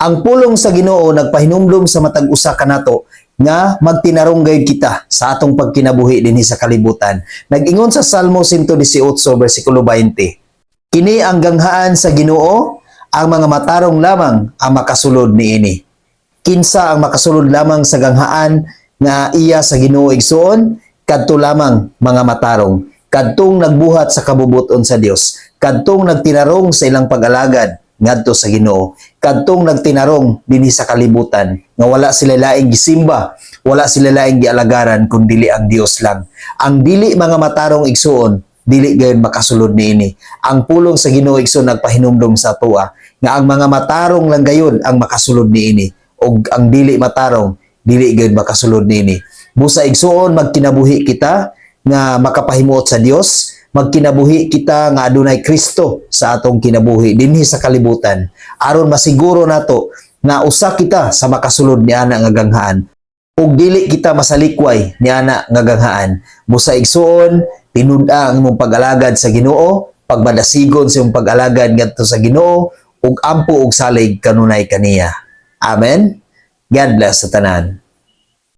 Ang pulong sa Ginoo nagpahinumdum sa matag usa kanato nga magtinarong gayud kita sa atong pagkinabuhi dinhi sa kalibutan. Nag-ingon sa Salmo 118 versikulo 20: "Kini ang ganghaan sa Ginoo, ang mga matarong lamang ang makasulod niini." Kinsa ang makasulod lamang sa ganghaan nga iya sa Ginoo, igsuon? Kadto lamang mga matarong. Kadtong nagbuhat sa kabubuton sa Dios. Kadtong nagtinarong sa ilang pag-alagad ngadto sa Ginoo. Kadtong nagtinarong dinhi sa kalibutan nga wala sila laing gisimba, wala sila laing gialagaran kun dili ang Dios lang. Ang dili mga matarong, igsuon, dili gayud makasulod niini. Ang pulong sa Ginoo, igsuon, nagpahinumdom sa atoa nga ang mga matarong lang gayud ang makasulod niini ug ang dili matarong, dili gayud makasulod niini. Busa, igsuon, magkinabuhi kita nga makapahimuot sa Dios, magkinabuhi kita nga adunay Kristo sa atong kinabuhi dinhi sa kalibutan aron masiguro nato nga usa kita sa makasulod ni ana nga ganghaan ug dili kita masalikway ni ana nga ganghaan. Busa, igsuon, tinud-a ang imong pag-alagad sa Ginoo, pagmadasigon sa imong pag-alagad ngadto sa Ginoo ug ampo og salig kanunay kaniya. Amen. God bless sa tanan.